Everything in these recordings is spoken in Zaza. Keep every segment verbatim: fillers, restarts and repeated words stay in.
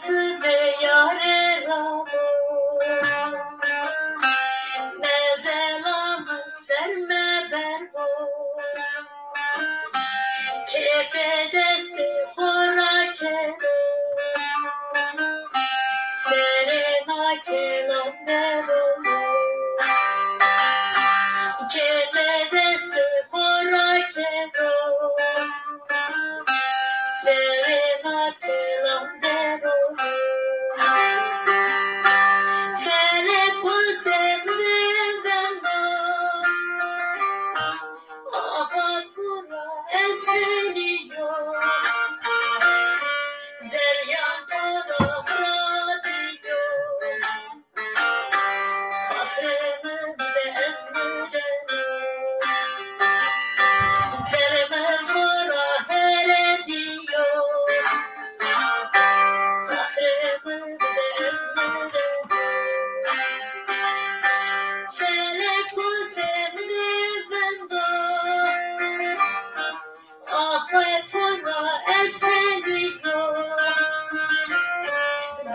Sibê yare ra bo, mezelam ser meber bo. Kêfê destê xo ra kero, serê na kelan der o. Kêfê destê xo ra kero, serê na kelan der o. Felek xo semrê vendo, aha to ra ez hênîyo, zerrîyan to ra bira dîyo. Xatirê mi bide ez mireno, zerrê mi to ra here dîyo. Xatirê mi bide ez mireno, felek xo semrê vendo. Axwe to ra ez henîyo,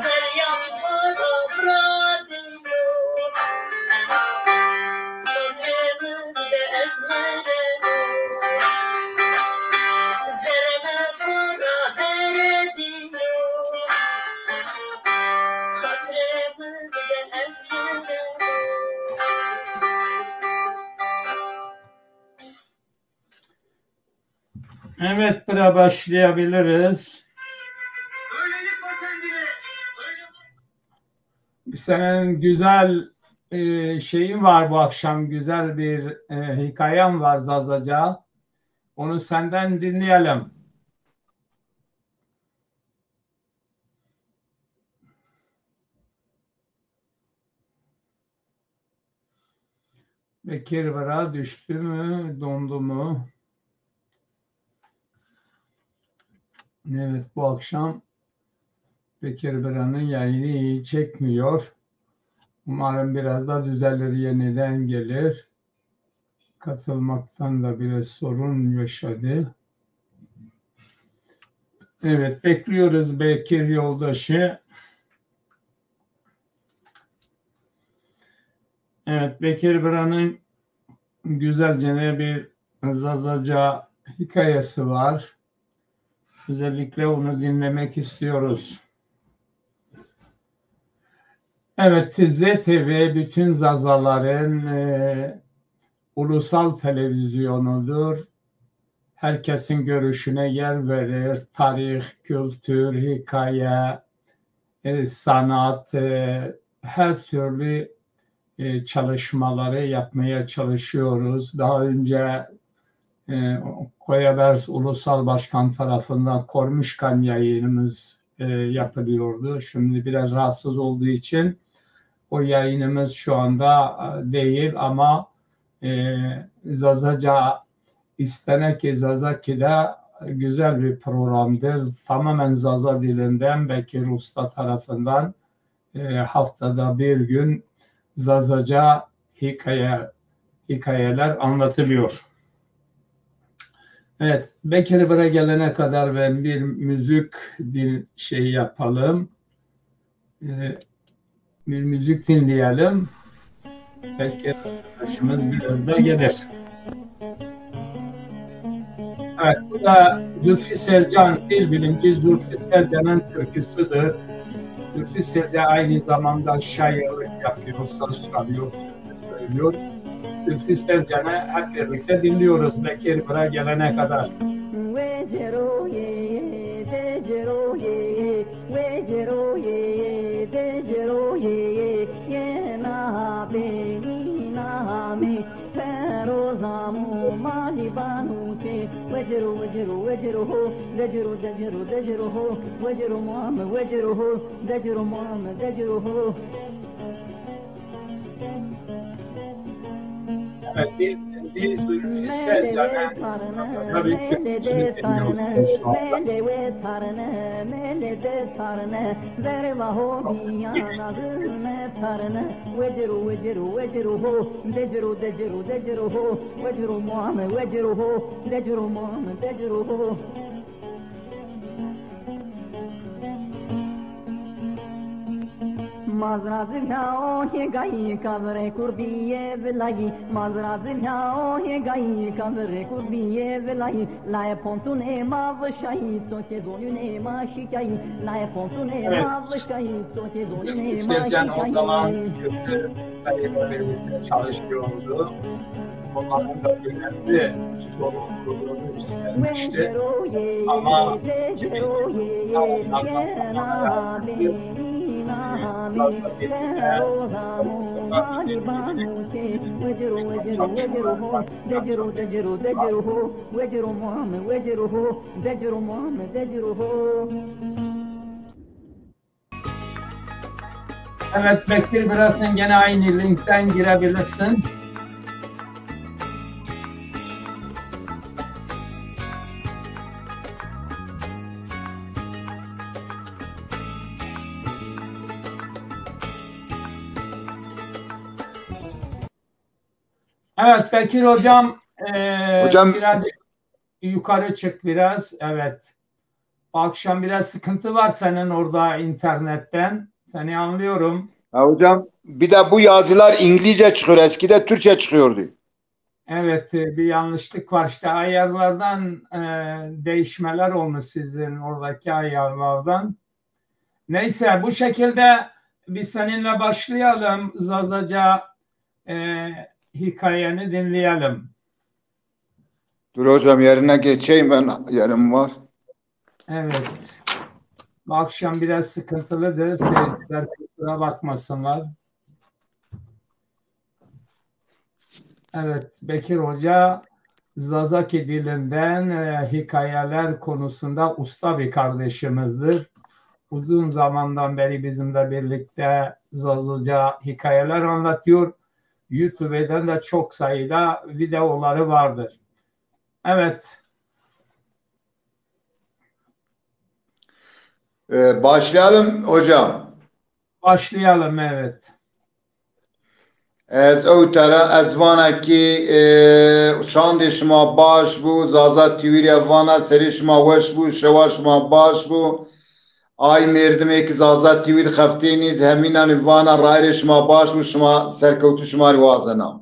zerrîyan to ra bira dîyo. Xatirê mi bide ez mireno, zerrê mi to ra here dîyo. Xatirê mi bide ez mireno. Evet, bira, başlayabiliriz. Senin güzel e, şeyin var bu akşam, güzel bir e, hikayen var Zazaca. Onu senden dinleyelim. Bekir Bira düştü mü, dondu mu? Evet, bu akşam Bekir Bira'nın yayını iyi çekmiyor. Umarım biraz da düzelir, yeniden gelir. Katılmaktan da biraz sorun yaşadı. Evet, bekliyoruz Bekir yoldaşı. Evet, Bekir Bira'nın güzelce bir Zazaca hikayesi var. Özellikle onu dinlemek istiyoruz. Evet, Z T V bütün Zazaların e, ulusal televizyonudur. Herkesin görüşüne yer verir. Tarih, kültür, hikaye, e, sanat, e, her türlü e, çalışmaları yapmaya çalışıyoruz. Daha önce e, Koyabers Ulusal Başkan tarafından Kormuşkan yayınımız e, yapılıyordu. Şimdi biraz rahatsız olduğu için o yayınımız şu anda e, değil ama e, Zazaca İstenek Zazakî de güzel bir programdır. Tamamen Zaza dilinden Bekir Usta tarafından e, haftada bir gün Zazaca hikaye hikayeler anlatılıyor. Evet, Bekir Bira gelene kadar ben bir müzik din şey yapalım. E, bir müzik dinleyelim. Belki arkadaşımız biraz da gelir. Evet, bu da Zülfü Selcan, dil bilimci Zülfü Selcan'ın türküsüdür. Zülfü Selcan aynı zamanda şairlik yapıyor, saz çalıyor, türkü söylüyor. Zülfü Selcan'ı hep birlikte dinliyoruz Bekir Bira gelene kadar. Wecero ye, wecero ye, wecero ye, wecero ye, yena beni name, pero zamu mali banu te, wecero, wecero, wecero ho, wecero, wecero, wecero ho, wecero muam, wecero ho, wecero muam, wecero ho. Dil, dil Zülfü Selcan'ın tabii ki sünnet ediyorsunuz şu anda. Mele de sarne, mele de sarne, verva ho biyan azine sarne, wecero, wecero, wecero ho, decero, decero, decero ho, wecero muam, wecero ho, decero muam, decero ho. Mazra zilha o hêgayî, kavirê kurdî yê vilayî. Mazra zilha o hêgayî, kavirê kurdî yê vilayî. Layê pontunê ma vişayî, sokê zonunê ma şikayî. Layê pontunê Evet. ma vişayî, sokê zonunê ma Sercan o zaman şikayî. Kürtlerle birlikte çalışıyordu. Onların da önemli sorumluluğunu üstlenmişti. Ama şimdi Evet, Bekir, biraz sen gene aynı linkten girebilirsin. Evet, Bekir hocam, e, Hocam birazcık yukarı çık biraz. Evet. Bu akşam biraz sıkıntı var senin orada internetten. Seni anlıyorum. Ha, hocam, bir de bu yazılar İngilizce çıkıyor. Eskide Türkçe çıkıyordu. Evet, e, bir yanlışlık var. İşte ayarlardan, e, değişmeler olmuş sizin oradaki ayarlardan. Neyse, bu şekilde biz seninle başlayalım. Zazaca, e, hikayeni dinleyelim. Dur hocam, yerine geçeyim, ben yerim var. Evet. Bu akşam biraz sıkıntılıdır. Seyirciler kusura bakmasınlar. Evet, Bekir Hoca Zazaki dilinden, e, hikayeler konusunda usta bir kardeşimizdir. Uzun zamandan beri bizimle birlikte Zazaca hikayeler anlatıyor. YouTube'den de çok sayıda videoları vardır. Evet. Ee, başlayalım hocam. Başlayalım, evet. Ez ew tera ez vana ki, e, şandê şima baş bû, Zaza T V rê vana serê şima weş bû, şewa şima baş bû. Ay mêrdimê ki Zaza T V di xeftê nîz hemînanî vana rayirê şima baş bû, şima serkewtû şima rê wazena.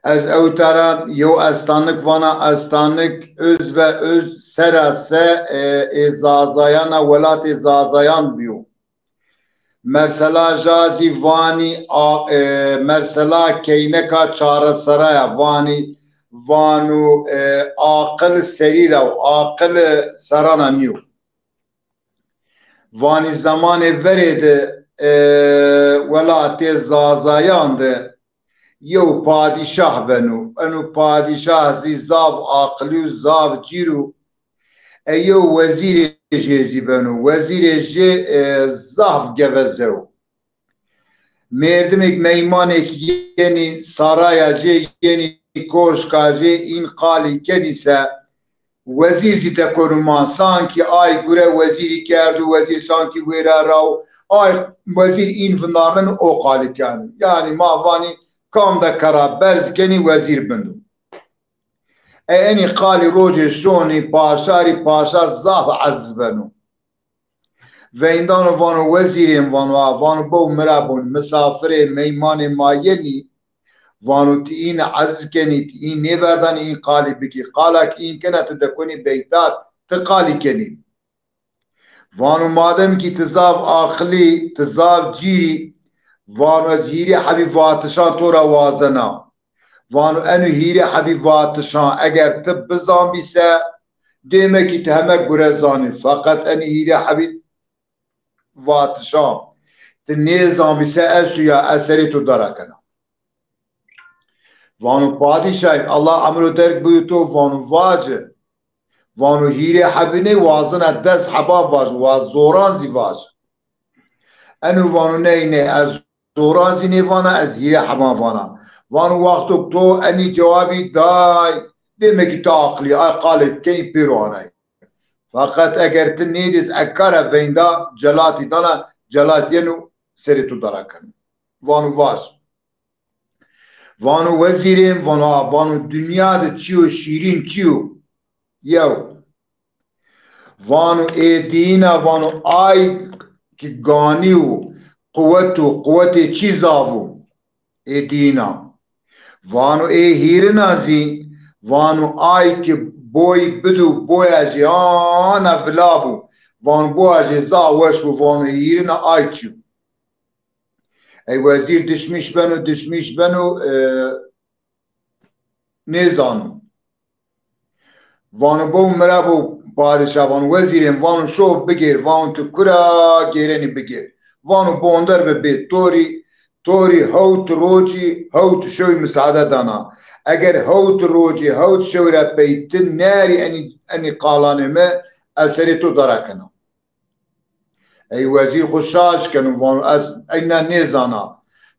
Ez ew tera yew estanlık vana, estanlık öz ve öz sera se, e, ê Zazayana, welatê Zazayan biyo. Mersela ja zî vanî a, e, mersela keyneka çareseraya, vanî vanu, e, aqil serî ra, aqil serana nîyo. Vanî zemanê verê de, e, welatê Zazayan de yew padîşah beno. Eno padîşah zî zaf aqilî û zaf cîr o. E, yew wezîrê jê zî beno. Wezîrê jê, e, zaf geveze o. Mêrdimêk meymanêk yenî saraya jê, yenî koşka jê, în qalî kenî se, wezîr zî tekonû ma, sankî ay gure wezîrî kerdo, wezîr sankî wêra ra o, ay wezîr în vindarneno o qalî keno. Yanî ma vanî kam de kera berz kenî wezîr bindo. E, enî qalî rojê şonî paşa rî, paşa zaf eziz beno. Veyndano vano wezîrên, vano a, vano bew mi ra bon, misafirê, meymanê ma yenî, vano ti în eziz kenî, ti în nêverdanî în qalî bikî. Qala ki în kena ti dekonî beytar, ti qalî kenî. Vano madem ki ti zaf aqilî, ti zaf cîrî, vano ez hîrê hebî vatişan to ra wazena. Vano eno hîrê hebî vatişan eger ti bizanbî se, dême ki ti heme gure zanî. Feqet eno hîrê hebî vatişan ti nêzanbî se ez tu ya, ez serê to dara kena. Vano padîşahî, Allah emro derg biyo to, vano vaci. Vano hîrê hebî nê, wazena des heba vac, wa zoran zî vac. Eno vano ney ney, ez zoran zî nêvana, ez hîrê heban vana. Vano wexto to enî cewabî day, dême ki ti aqilî, ay qalê kenî pêro anay. Feqet eger ti nêdîs ekara veynda celatî dana, celat yeno serê tu dara keno. Vano vac. Vano wezîrên, vano a, vano dinya de çîyo şîrîn çîyo? Yew. Vano ê dîyîna, vano ay ki ganî û quwet û quwetê çî zaf o. Ê dîna. Vano ê hîrina zî, vano ay ki boy bido, boya jê ana vila bo. Vano boya jê zaf weş bo, vano hîrina ay çî yo. Ey wezîr dişmîş beno, dişmîş beno, e, nêzano. Vano bo mi ra bo padîşah, vano wezîrê mi, vano şo bigêr, vano tu kura gêrenî bigêr. Vano bonder bi bê, to rî, to rî hewt rocî, hewt şewî misade dana. Eger hewt rocî, hewt şewî ra pey ti nerî enî, enî qalanê mi, ez serê to dara kena. Ey wezîr xwu şaş keno, vano ez eyna nêzana.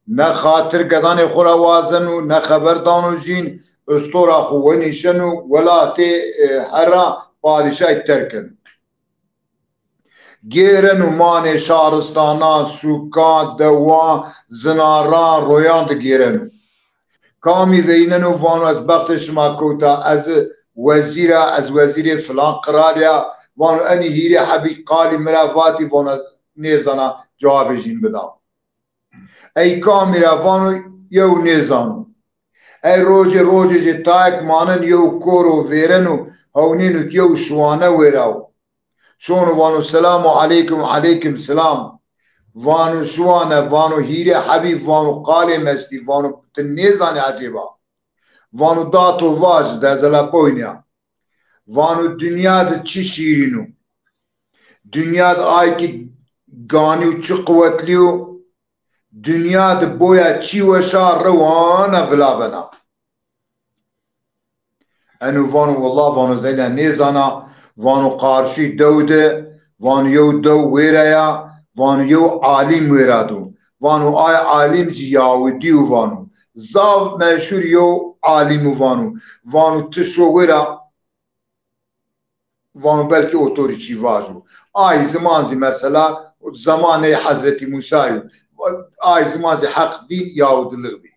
Ne xatir gedanê xwu ra wazeno, ne xeber dano jîn, ustora xwu wenîşeno, welatê, e, herra padîşahî terk keno. Gêreno manê şaristanan, sûkan, dewan, zinaran, royan de gêreno. Kamî veyneno vano ez bextê şima kewta, ez wezîr a, ez wezîrê filan qiralî ya, vano enî hîrê hebî qalî mi ra vatî, vano ez nêzana cewabê jîn bida. Ey kamî ra vano yew nêzano. Ey rocê rocê jê tayek manen yew koro vêreno, hewnêno ki yew şiwane wêra wo. Şono vano selamu aleykum, aleykum selam. Vano şiwane, vano hîrê hebî, vano qalê mi estî, vano ti nêzanî ecêba. Vano da to vaj, de ez hela boynîya. Vano dinya de çi şîrîn o. Dinya de ay ki ganî û çi quwetlî yo. Dinya de boya çî weş a, rewana vila bena. Eno vano, wela, vano, ez eyna nêzana, vano, qarşî dew de, vano, yew dew wêra ya, vano, yew alîm wêra do. Vano, ay alîm zî Yahudî yo, vano. Zaf meşhur yew alîm o, vano. Vano, ti şo wêra, vano, belkî o to rê çî vajo. Ay ziman zî mesela zemanê Hezretî Mûsa yo. Ay ziman zî heq dîn Yahudilix bî.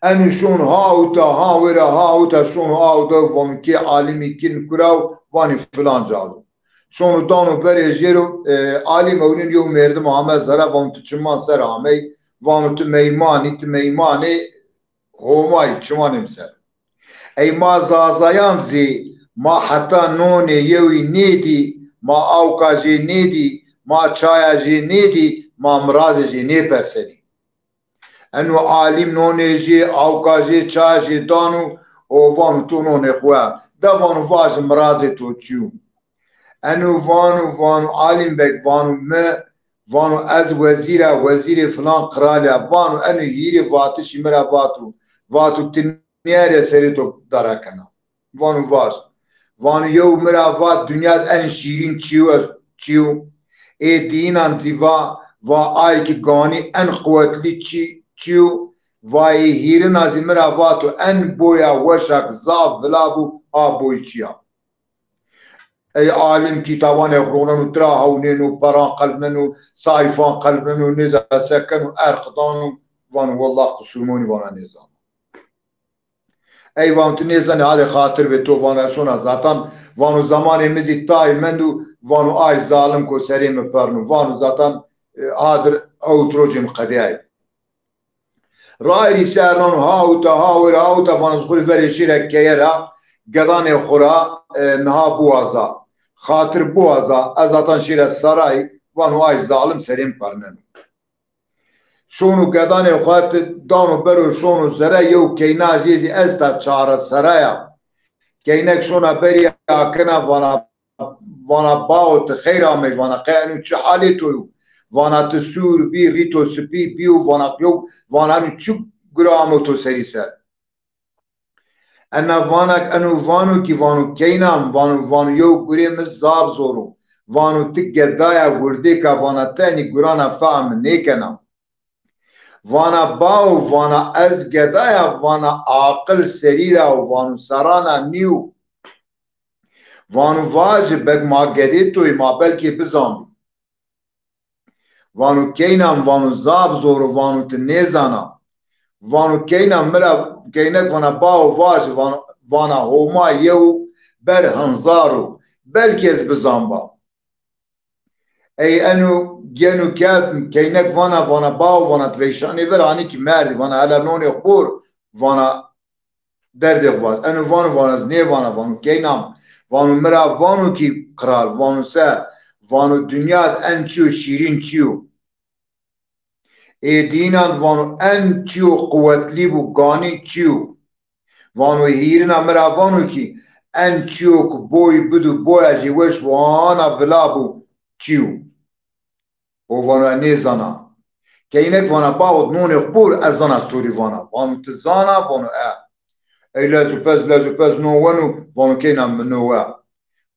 Enî şono ha uta, ha wêra, ha uta şono a uta, vano kê alîmî kin kuraw, vanî filan ca do. Şono dano berê jê ro, e, alîm ewnên yew merdim ame zere, vano tu çiman ser amey, vano tu meymanî, tu meymanê Homayî, çimanê mi ser. Ey ma zazayan zî ma heta nonê yewî nêdî, ma awka jê nêdî, ma çaya jê nêdî, ma mirazê jê nêpersenî. Eno alîm nonê jê, awka jê, çaya jê dano û vano to nonê xwu ya. De vano vaje mirazê to çi yo? Eno vano, vano alîm beg, vano mi, vano ez wezîr a, wezîrê filan qiralî ya, vano eno hîrê vatişî mi ra vato, vato ti nêerê serê to dara kena. Vano vaj. Vano yew mi ra vat dinya de en şîrîn çi yo, ez, çi yo? Ê dîyinan zî va, va ay ki ganî en quwetlî çi, çi yo? Va ê hîrina zî mi ra vato en boya weşa ki zaf vila bo, a boy çi ya? Ey alîm kîtabanê xwu roneno, tira hewnêno, peran qelbneno, sayfan qelbneno, nêza se keno, erq dano, vano wela qisûr monî, vana nêzano. Ey vano ti nêzanî, hadê xatir bê to, vano ez şona zatan, vano zemanê mi zî tay mendo, vano ay zalim ko serê mi perno, vano zatan, e, hadir hewt rocê mi qedîyayî. Rayîrî ser nano ha uta, ha wêra, ha uta, vano ez xwu rê verê şêra keye ra, gedanê xwu ra, e, niha biwaza. Xatir biwaza, ez zatan şêra serayî, vano ay zalim serê mi perneno. Şono gedanê xwu ti dano bero şono zere, yew keyna jê zî esta çaresera ya. Keynek şona berî akena, vana, vana bao ti xeyr amey, vana qey eno çi halê to yo? Vana ti sûr bî, rî to sipî bîyo, vana yew, vana eno çi gure amo to serî ser? Ena vana, eno vano kî vano keyna mi, vano, vano yew gurê mi zaf zor o. Vano ti gedaya, wirdêka, vana ti enî gurana fehm nêkena. Vana bao, vana ez gedaya, vana aqil serî ra o, vano serana nîyo. Vano vaje, beg ma gedê to yê, ma belkê bizanbî. Vano keyna mi, vano zaf zor o, vano ti nêzana. Vano keyna mi ra, keynek vana bao vaje, vano, vana Homa yew ber hinzar o, belkî ez bizanba. Ey eno geno ke keynek vana, vana bawo, vana ti veyşanê ver, hanî kî merdî, vana hela nonê xo bor, vana derdê xo vat. Eno vano, vana ez nêvana, vano keynam, vano mi ra vano kî qral, vano se, vano dinya de en çîyo şîrîn çîyo. Ê dînan vano en çîyo quwetlî bû, ganî çîyo. Vano hîrina mi ra vano kî en çîyo ki boy bidu, boya jê weş bû, ana vila bû çîyo. O vano ez nêzana. Keynek vana bawo nonê xo bor, ez zana to rê vana. Vano ti zana? Vano e. Ey lez û pez, lez û pez non weno, vano keyna mi no we.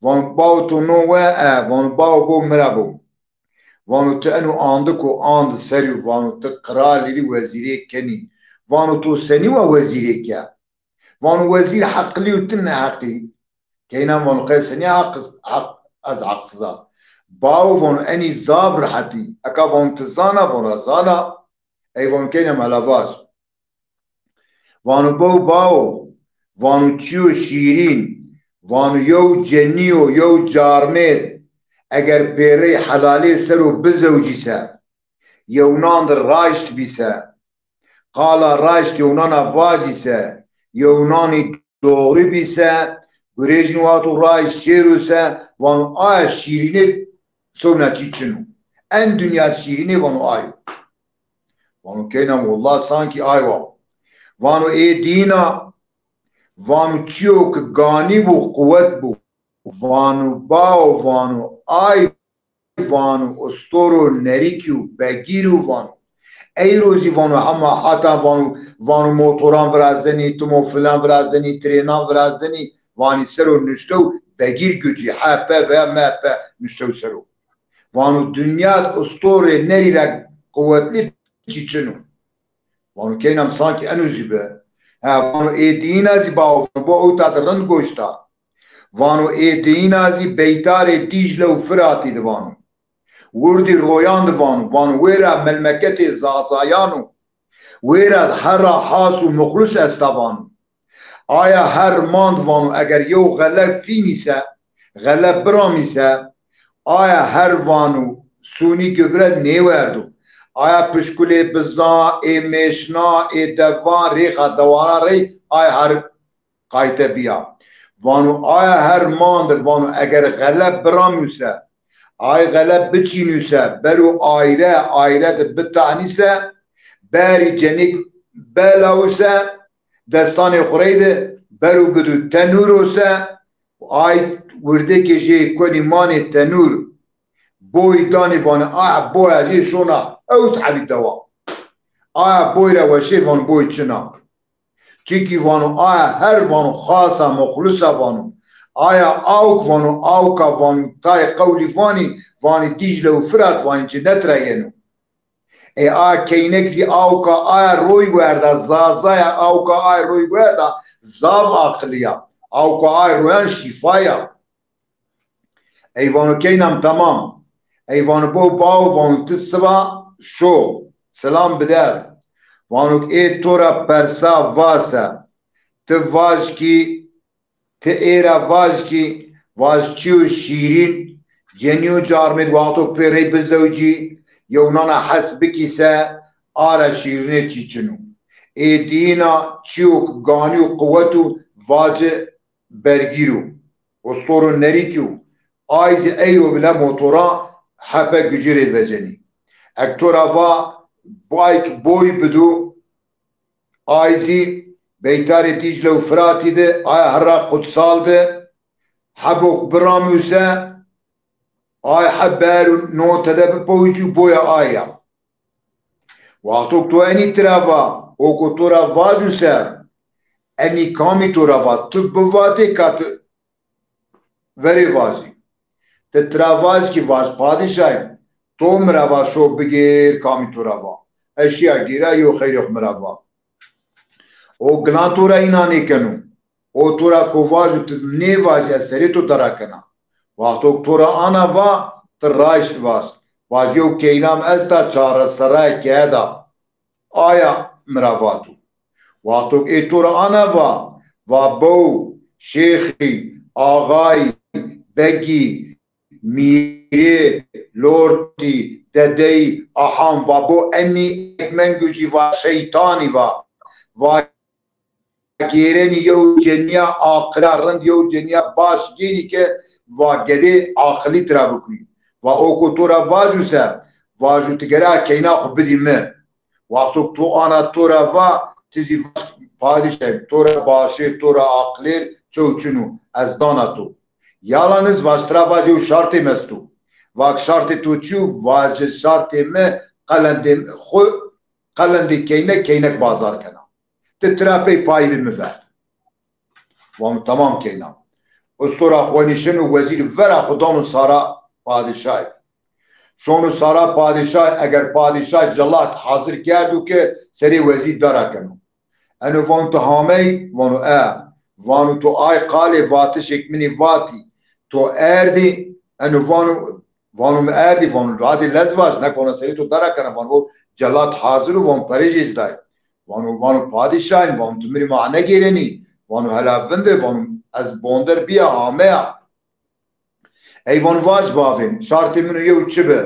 Vano bawo to no we? E. Vano bawo bo mi ra bo. Vano ti eno andik o and serî, vano ti qralî rî wezîrê kenî. Vano to senî wa wezîrê ke? Vano wezîr heqlî û ti neheqî. Keynan vano qey senî heq, heq, ez heqsiz a? Bawo vano enî zaf rehetî. Eka vano ti zana? Vano ez zana. Ey vano keyna mi hela vaj. Vano bo bawo, vano çîyo şîrîn, vano yew cenîyo, yew carmêr eger pêrey helalê ser o bizewcî se, yewnan de raşt bî se, qala raşt yewnana vajî se, yewnanî doğrî bî se, gurêjin wato raşt şêro se, vano aya şîrînê sewna çî çin o. En dinya şîrînê vano ay o. Vano keyna mi, wullah sankî ay wa. Vano ê dîna, vano çîyo ki ganî bû, quwet bû. Vano bawo, vano ay, vano ostoro nerîkî û begîr û vano. Eyro zî vano hema hata vano, vano motoran virazenî, timo filan virazenî, trênan virazenî, vanî sero nuştew begîr gucî, H P veya M P nuştew sero. Vano dinya de ostorê nerî ra quwetlî çî çin o. Vano keyna mi, sankî eno zî bi. He, vano ê dîna zî bawo, vano bo ewta de rind goş da. Vano ê dîna zî beytarê Dîcle û Firatî de vano. Wirdî royan de vano, vano wêra melmeketê Zazayan o. Wêra de herra has û muxlis esta vano. Aya her mand vano, eger yew xele fînî se, xele biramî se, aya her vano sûnî gubre nêwerdo. Aya pişkulê bizan, ê mêşna, ê devan, rêxa dewana rey, aya her qayte bîya. Vano aya her mand vano, eger xele biramî se, ay xele biçînî se, bero ayre, ayre de bitahnî se, berî cenîk belawi se, destanê xo rey de bero bidu tenûro se, ay wirdekê jê konî manê tenûr, boy danî vanê, aya boya jê şona hewt hebî dewa. Aya boy ra weşê vanê boy çin a. Çikî vano aya her vano xasa muxlisa vano. Aya awk vano, awka vano tayê qewlî vanî, vanî Dîcle û Firat vanî cinet ra yeno. Ê a keynek zî awka aya roy werda, Zazaya awka aya roy werda, zaf aqilî ya. Awka aya royan şîfa ya. Ey vano keynam, tamam. Ey vano bo bawo, vano ti siba şo, selam bider. Vano ê to ra persa va se. Ti vaj kî Ti ê ra vaj kî, vaj çîyo şîrîn, cenîyo carmêd wexto pê rey bizewcî, yewnana hes bikî se, a ra şîrînê çî çin o. Ê dîna çîyo ki ganî û quwet û vaci bergîr o. Ostoro nerîkî yo. Ay zî ey o bile motora hepe gucî rê vecenî. Ek to ra va bay ki boy bido, ay zî beytarê Dîcle û Firatî de, aya herra qutsal de, hebok biramû se, ay heb ber û no tede bipewicî û boya ay ya. Wexto to enî tira va, o ko to ra vajû se, enî kamî to ra va, tu bivatê ka ti verê vajî. Ti tira vaj kî vaj padîşay, to mi ra va şo bigêr kamî to ra va. Ez şîya gêra yo xeyrê xo mi ra va. O gilan to ra înan nêkeno. O to ra ko vajo ti nêvajî ez serê to dera kena. Wexto to ra ana va ti raşt vaj. Vajîyo keyna mi esta çareserayê keye da. Aya mi ra vato. Wexto ê to ra ana va, va bew, şêxî, axayî, begî, mîrê, lortî, dedeyî, aham, va bo enî ekmengû jî va şeytanî va. Va gêrenî yew cenîya aqila rind, yew cenîya baş gêrî ke va gedê aqilî tira bikuyî. Va o ko to ra vajû se, vajû ti gere a keyna xwu bidî mi. Wexto to ana to ra va, ti zî vaj padîşay, to ra başêr, to ra aqilêr çew çin o, ez dana to. Yalaniz vaj tira vaj yew şartê mi esto. Vak şartê to çi yo? Vaje şartê mi qelendê xwu, qelendê keynek, keynek bazar kena. Ti tira pey payî bi mi ver. Vano tamam keyna. Ustora xwenî şino wezîr vera xwu dano sara padîşay. Şono sara padîşay, eger padîşay celat hazir kerdo ke serê wezîr dara keno. Eno vano tu hamey? Vano e. Vano tu ay qalê vatişêk minî vatî, tu erdî? Eno vano, vano mi erdî, vano radê lez vaj, nek vano serê tu dara kena, vano o celat hazir o, vano perê jê zî day. Vano, vano padîşayîn, vano tu mi rê ma negêrenî, vano hela vinde, vano ez bonder bîya, ameya. Ey vano vaj bavê, şartê min o yew çi bi?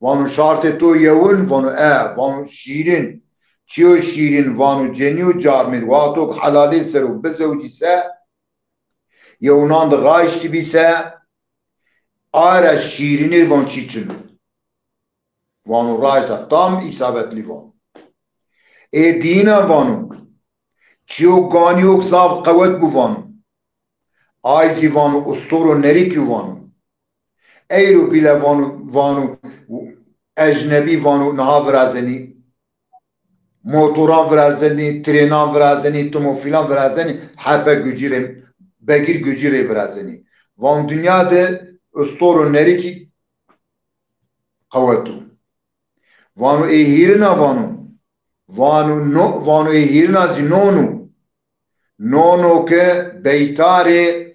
Vano şartê to yewin, vano e, vano şîrin. Çi yo şîrin? Vano cenî yo carmêr, wexto helalê ser o bizewcî se, yewnan de raştî bî se, a ra şîrinê van çî çin o. Vano raşt a, tam îsabetlî vano. Ê dîna vano, çiyo ganîyok zaf qewet bû vano. Ay zî vano ustoro nerîkî vano. Eyro bîle vano, vano ecnebî vano niha virazenî. Motoran virazenî, trênan virazenî, tomofîlan virazenî, hebe gucî rê, begîr gucî rê virazenî. Van dinya de ustoro nerîkî qewet o. Vano ê hîrina vano. Vano no, vano ê hîrina zî non o. Non o ke beytarê,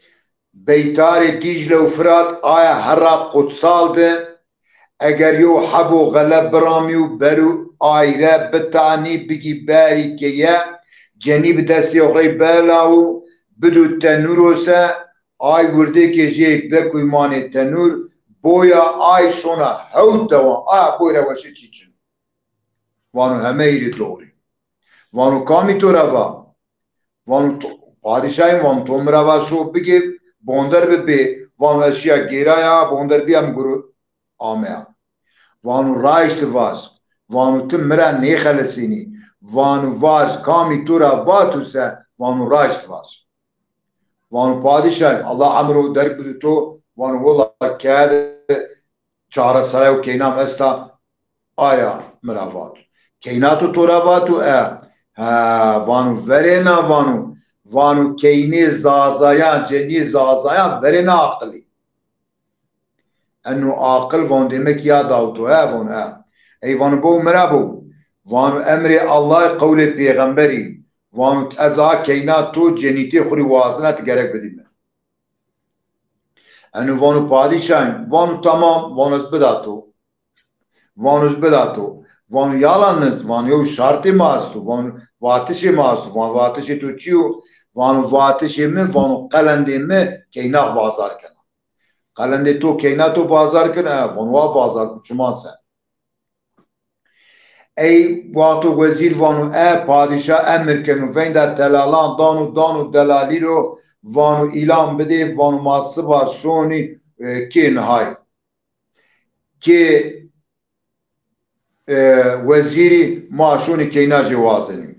beytarê Dîcle û Firat aya herra qutsal de, eger yew hebo xele biramî û berû ay re bitanî bigî berî keye, cenî bi destê xo rey bela û bidû tenûro se, ay wirdêkê jê vekuymanê tenûr, boya ay şona hewt dewan, aya boy ra weşê çî çin. Vano heme hîrê doğrî. Vano kamî to ra va? Vano to-, padîşayî, vano to mi ra va şo bigêr, bonder bi bê. Vano ez şiya gêraya, bonder bîya, mi guru ameya. Vano raşt vaj. Vano ti mi ra nêxelesênî. Vano vaj kamî to ra va tu se, vano raşt vaj. Vano padîşayî, Allah emro derg bido to, vano wela keye de çareserayo keyna mi esta, aya mi ra vato. Keyna to to ra vato? E. Ha, vano verêna vano, vano keynê Zazayan, cenîyê Zazayan verêna aqilî. Eno aqil vano demek ya daw to, e, vano e. Ey vano bo mi ra bo. Vano emrê Allahî, qewlê pêxemberî. Vano ez a keyna to cenîtê xwu rê wazena, ti gerek bidî mi. Eno vano padîşayîn, vano tamam, vano ez bida to. Vano ez bida to. Vano yalaniz, vano yew şartê ma esto, vano vatişê ma esto, vano vatişê to çi yo? Vano vatişê mi, vano qelendê mi keynax bazar kena. Qelendê to keyna to bazar kena? E, vano wa bazar ku çiman se. Ey wexto wezîr vano, e, padîşa emir keno, veynda telalan dano, dano delalî ro, vano îlan bidê, vano ma siba şonî, e, kê nihayî. Kê, e, wezîrî, ma şonî keyna jê wazenî.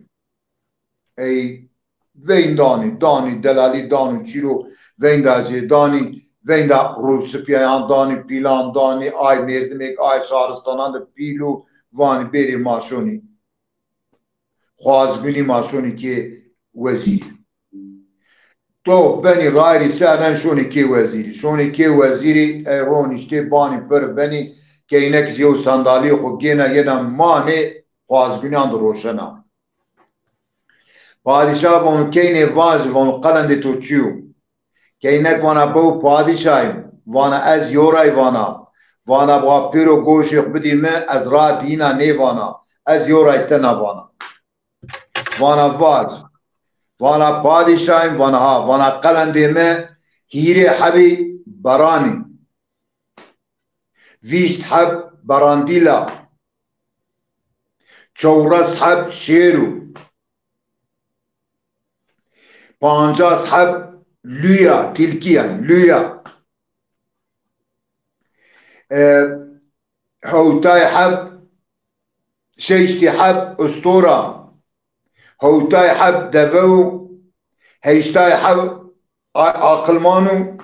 Ey veyndanî, danî, delalî dano çîro, veynda jê danî, veynda rûsipîyayan danî, pîlan danî, ay mêrdimêk, ay şaristanan de pîl û vanî bêrê ma şonî. Xwazgunî ma şonî kê wezîrî. To benî rayîrî ser nen şonî kê wezîrî. Şonî kê wezîrî, ey ronîştê banî pir benî, keynek zî yew sandalîyê xwu gêna yena manê xwazgunîyan di roşena. Padîşa vano keynê vajî, vano qelendê to çi yo? Keynek vana bew padîşayî, vana ez yoray vana. Vana wa pêro goşê xwu bidî mi, ez ra dîna nêvana. Ez yoray tena vana. Vana vaj. Vana padîşayî, vana ha, vana qelendê mi hîrê hebî beranî. vîst heb berandîl a, çewres heb şêr û pancas heb lûy a, tîlkî yanî lûy a. E, hewtay heb, şeştî heb ustor a, hewtay heb deve û heştay heb a-, aqilman û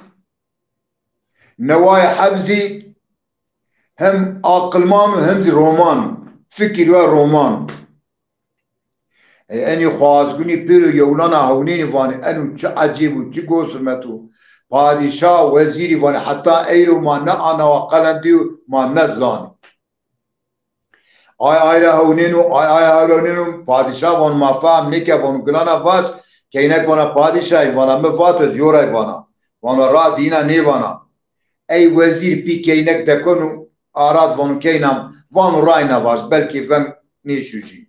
neway heb zî hem aqilman û hem zî roman, fikir ve roman. E, enî xwazgunî pêro yewlana hewnênî vanê, eno çi ecêb û çi gosimet o. Padîşah, wezîrî vanê, heta eyro ma ne anawa qelendî û ma ne zanî. Ay ay ra hewnêno, ay ay hewnêno, padîşah vano ma fehm nêke, vano gilana vaş, keynek vana padîşahî, vana mi vato ez yoray vana. Vano ra dîna nêvana. Ey wezîr pî keynek dekon û arad vano keynam, vano rayna vaş, belkî veng nêşujî.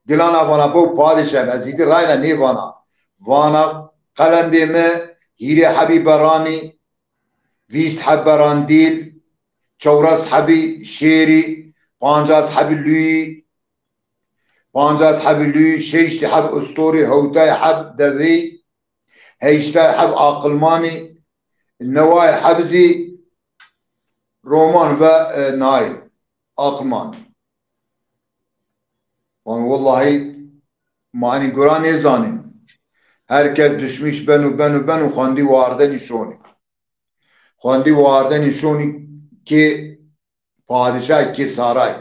Gilana vana bo padîşahî, ez îdî rayna nêvana. Vana qelendê mi hîrê hebî beranî, vîst heb berandîl, çewres hebî şêrî, pancas hebî lûyî, pancas hebî lûyî, şeştî heb ustorî, hewtay heb devî, heştay heb aqilmanî, neway heb zî roman ve, e, nayî aqilman. Van wellahî ma enî gura nêzanîn. Her kes duşmîş beno, beno, beno, xwendî wardenî şonî. Xwendî wardenî şonî kê padîşahî, kê saray.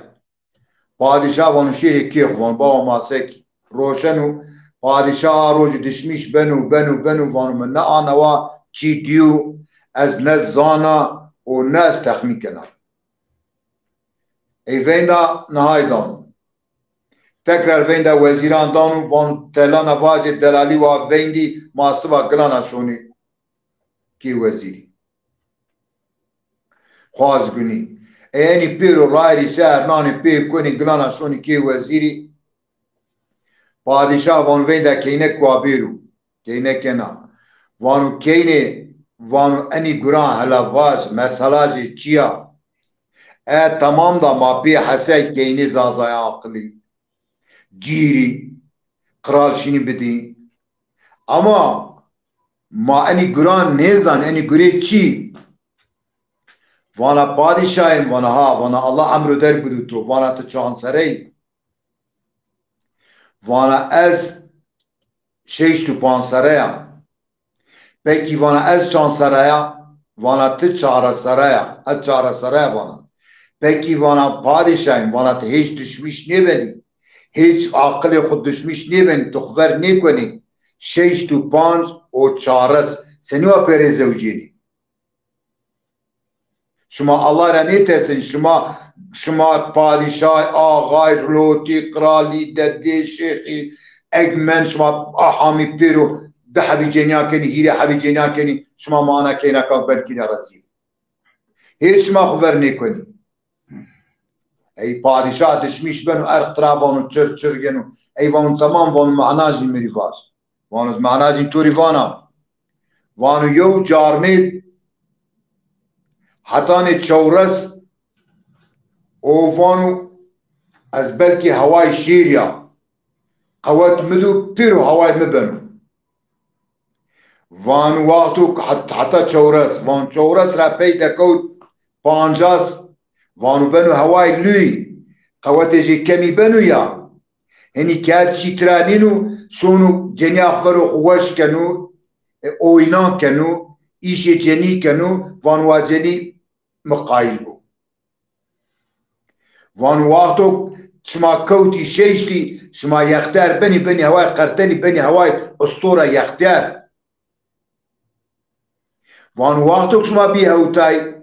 Padîşah vano şêrê kê xwu, vano bawa ma sekî. Roşeno, padîşah a rojî duşmîş beno, beno, beno, vano mi ne anawa çî dîyo, ez ne zana û ne ez texmîn kena. Ey veynda nihay dano. Tekrar veynda wezîran dano, vano telana vajê delalî wa veyndî, ma siba gilana şonî kê wezîrî. Xwazgunî. Ey enî pêro rayirî ser nanê pê konî gilana şonî kê wezîrî. Padîşah vano veynda keynek wa bêro. Keynek ena. Vano keynê, vano enî guran hela vaj, meselajê çi ya? E, temam da ma pê hesey keynê zazaya aqilî. Cîrî, qral şinî bidî. Ama ma enî guran nêzan, enî gurê çî? Vana padîşahî, vana ha, vana Allah emro der bido to, vana ti çand serre yî? Vana ez şeşt û panc serre ya. Pekî vana ez çand serre ya? Vana ti çares serre ya. Ez çares serre ya vana. Pekî vana padîşahî, vana ti hêç duşmîş nêbenî. Hêç aqilê xwu duşmîş nêbenî, ti xwu ver nêkonî. Şeşt û panc û çares. Senî wa pêrê zewcênî? Şima Allah ra nêtersên, şima, şima padîşay, axay, lotî, qralî, dedê, şêxî, egmen, şima ahamî pêro di hebî cenîya kenî, hîrê hebî cenîya kenî, şima mana keynakan ben kîna resî. Hêç şima xwu ver nêkonî. Ey padîşah dişmîş beno, erq tira vano, çir çir geno. Ey vano temam, vano mana jî mi rî vaj. Vano mana jî to rî vana. Vano yew carmêd hetanê çewres û vano ez belkî hewayê şêr ya. Qewet mi do pêro hewayê mi beno. Van wexto ke het-, heta çewres, van çewres ra pey de kewt pancas, vano beno hewayê lûy, qewetê jê kemî beno ya. Hinî kerd çî tira nîno, şono cenîya xwu vero xwu weş keno, e, oynan keno, îşê cenî keno, van wa cenî mi qayîl bo. Van wexto şima kewtî şeştî, şima yextiyar benî, benî heway qertenî, benî heway ustora yextiyar. Van wexto şima bî hewtay,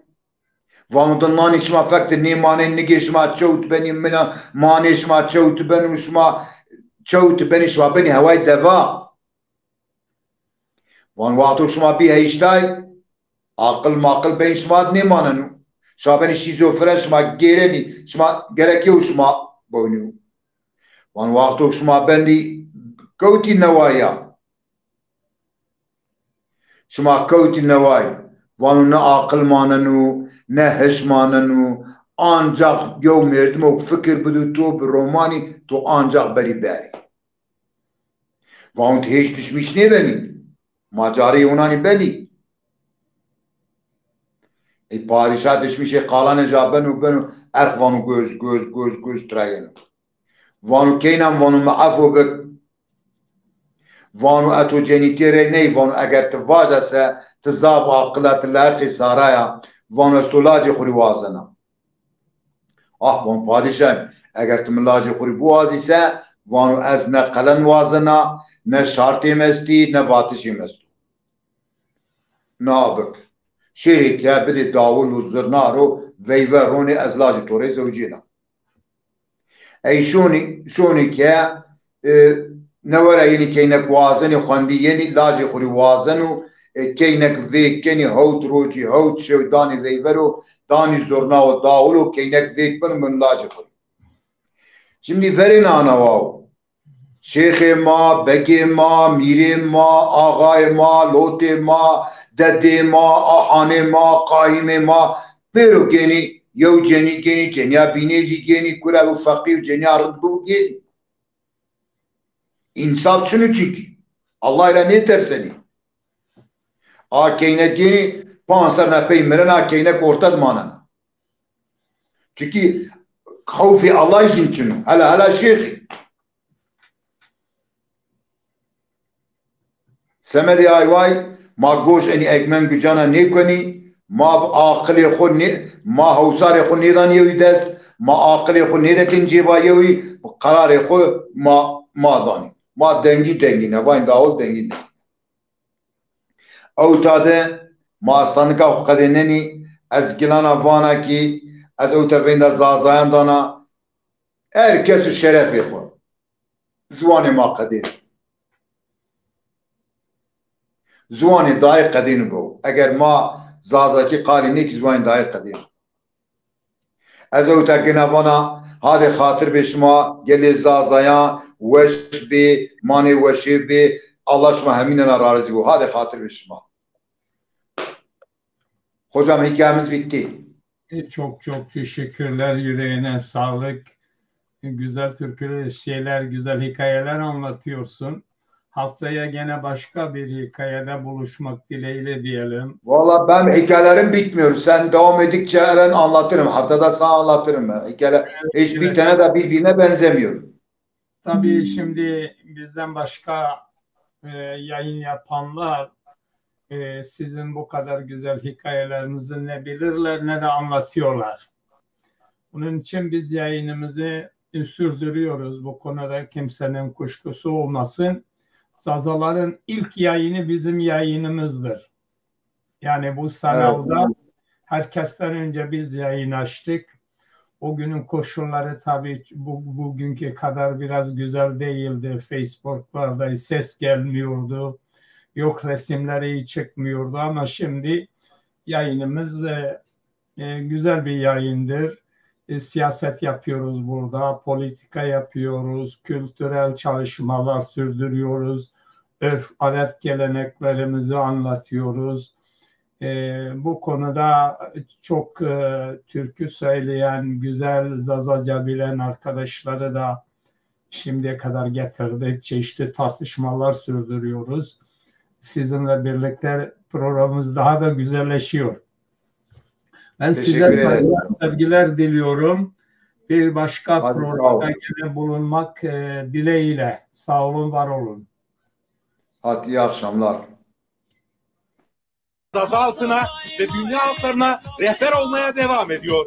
van di nanî şima fek de nêmanê, nigê şima çewt benî, mina manê şima çewt beno, şima çewt benî, şima benî heway deva. Van wexto şima bî heştay, aqil maqil beyn şima di nêmaneno. Şima benî şîzofren, şima gêrenî, şima gerek yew şima bewnî. Van wexto şima bendî kewtî newaya. Şima kewtî neway. Vano ne aqil maneno, ne hiş maneno, ancax yew merdimo fikir bido to bi romanî, to ancax berî berî. Vano ti hêş dişmîş nêbenî. Ma carê onanî benî. Ey padîşah dişmîşê qalanê ja beno, beno, erq vano göz, göz, göz, göz tirayeno. Vano keynan, vano mi efo bik. Vano eto cenîtîye rey ney, vano eger ti vaja se, ti zaf aqil a, ti layqê saraya, vano ez to lacê xo rî wazena. Ah, vano padîşah, eger ti mi lacê xo rî biwazî se, vano ez ne qelen wazena, ne şartê mi estî, ne vatişê mi esto. Na bik. Şêrê ke bidê dawul û zirna ro, veyve ronê, ez lajê to rê zewcêna. Ey şonî, şonî ke, e, newera yenî keynek wazenî, xwendî yenî, lajê xo rî wazeno, e, keynek vêg kenî, hewt rocî, hewt şew danî veyve ro, danî zurna û dawul û keynek vêg beno, beno lajê xo rî. Şimdi verên ana waw. Şêxê ma, begê ma, mîrê ma, axayê ma, lotê ma, dedê ma, ahanê ma, qayîmê ma, pêro gênî, yew cenî gênî, cenîya bînê zî gênî, kure û feqî û cenîya rind bibo gênî. Însaf çin o çikî. Allahî ra nêtersenî. A keynek gênî, panc serr na pey mirena, a keynek orte de manena. Çikî xewfê Allahî jin çin o. Hela hela şêxî. Semedê ay way, ma goş enî Egmen Gucana nêkonî, ma bi aqilê xo nê-, ma hewsarê xo nêdanî yewî dest, ma aqilê xo nêdekin cêba yewî, bi qerarê xo ma, ma danî. Ma dengî dengî ne, vayîn dawul dengî dengî ne. Ewta de ma aslanika xo qedênenî, ez gilana vana kî, ez ewta veynda zazayan dana, her kes û şerefê xo. Ziwanê ma qedên. Ziwanê dayê qedên bo. Eger ma zazakî qalî nêkî, ziwanê dayê qedên. Ez ewta gina vana, hadê xatir bê şima, gelê zazayan weş bê, manê weşê bê, Allah şima hemînan ra razî bo. Hadê xatir bê şima. Hocam, hikayemiz bitti. E, çok çok teşekkürler, yüreğine sağlık. Güzel türküler, şeyler, güzel hikayeler anlatıyorsun. Haftaya gene başka bir hikayede buluşmak dileğiyle diyelim. Valla ben, hikayelerim bitmiyor. Sen devam ettikçe ben anlatırım. Haftada sana anlatırım ben. Hikayeler hiçbir tane de birbirine benzemiyor. Tabii şimdi bizden başka, e, yayın yapanlar, e, sizin bu kadar güzel hikayelerinizi ne bilirler ne de anlatıyorlar. Bunun için biz yayınımızı sürdürüyoruz. Bu konuda kimsenin kuşkusu olmasın. Zazaların ilk yayını bizim yayınımızdır. Yani bu sanalda herkesten önce biz yayın açtık. O günün koşulları tabii bu, bugünkü kadar biraz güzel değildi. Facebook'larda ses gelmiyordu. Yok, resimleri iyi çıkmıyordu ama şimdi yayınımız, e, e, güzel bir yayındır. E, siyaset yapıyoruz burada, politika yapıyoruz, kültürel çalışmalar sürdürüyoruz, örf, adet, geleneklerimizi anlatıyoruz. E, bu konuda çok, e, türkü söyleyen güzel Zazaca bilen arkadaşları da şimdiye kadar getirdik. Çeşitli tartışmalar sürdürüyoruz. Sizinle birlikte programımız daha da güzelleşiyor. Ben size saygılar, sevgiler diliyorum. Bir başka programda gene bulunmak, e, dileğiyle. Sağ olun, var olun. Hadi, iyi akşamlar. Zaza halkına ve dünya halklarına rehber olmaya devam ediyor.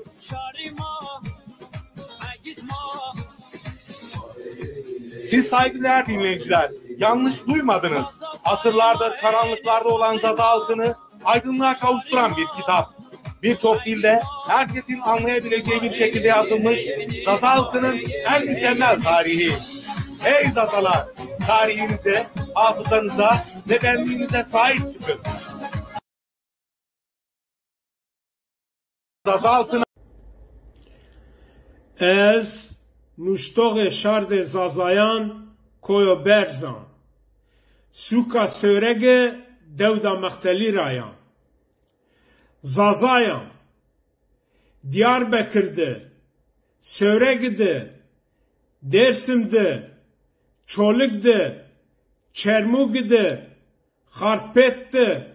Siz saygıdeğer dinleyiciler, yanlış duymadınız. Asırlardır karanlıklarda olan Zaza halkını aydınlığa kavuşturan bir kitap. Birçok dilde herkesin anlayabileceği bir şekilde yazılmış Zaza halkının en mükemmel tarihi. Ey Zazalar, tarihinize, hafızanıza ve benliğinize sahip çıkın. Zaza halkına Ez nuştoxê şardê Zazayan Koyo Berz a. Sûka Sêwrege dewda Mextelî ra ya. Zazayan. Diyarbekir de, Sewregi de, Dêrsim de, Çolig de, Çermugi de, Xarpêt de,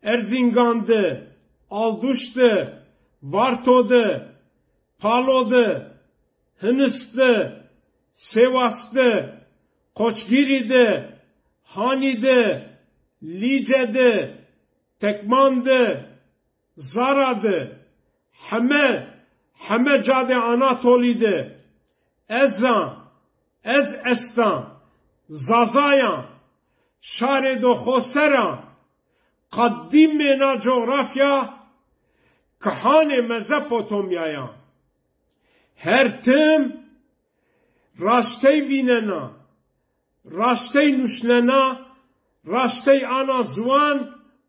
Erzingan de, Alduş de, Varto de, Palo de, Hinis de, Sêwas de, Qoçgîrî de, Hanî de, Lîce de, Tekman de, Zara de, heme, heme cadê Anatolî de, ez a, ez esta, Zazayan, şarê do xoser a, qadîmê na cografya, kihanê Mezopotomyayan. Her tim raştey vînena, raştey nuşnena, raştey ana ziwan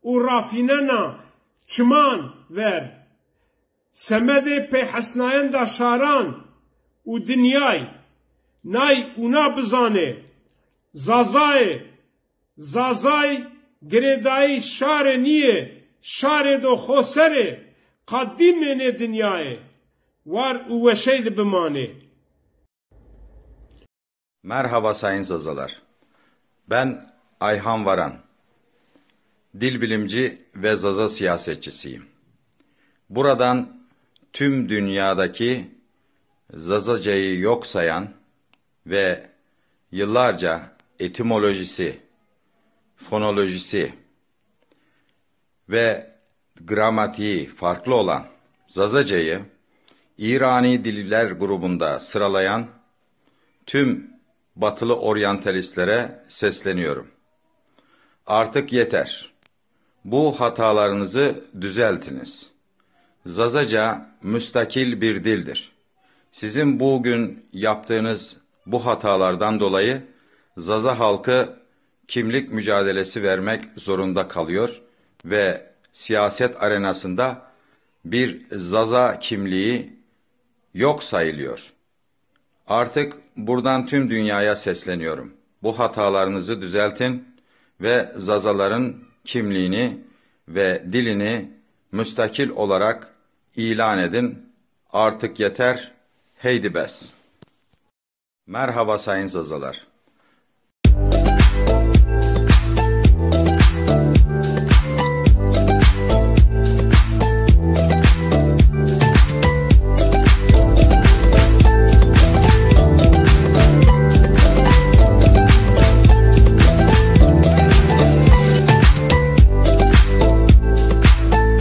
û rafînena çiman ver. Semedê pêhesnayenda şaran û dinyay, nay ûna bizanê, Zazayê, Zazay girêdayî şarê nîyê, şarê do xoserê, qadîmê nê dinyayê, war û weşey de bimanê. Merhaba sayın Zazalar. Ben Ayhan Varan. Dil bilimci ve Zaza siyasetçisiyim. Buradan tüm dünyadaki Zazacayı yok sayan ve yıllarca etimolojisi, fonolojisi ve gramatiği farklı olan Zazacayı İrani diller grubunda sıralayan tüm batılı oryantalistlere sesleniyorum. Artık yeter. Bu hatalarınızı düzeltiniz. Zazaca müstakil bir dildir. Sizin bugün yaptığınız bu hatalardan dolayı Zaza halkı kimlik mücadelesi vermek zorunda kalıyor ve siyaset arenasında bir Zaza kimliği yok sayılıyor. Artık buradan tüm dünyaya sesleniyorum. Bu hatalarınızı düzeltin ve Zazaların kimliğini ve dilini müstakil olarak ilan edin. Artık yeter, heydi bes. Merhaba sayın Zazalar.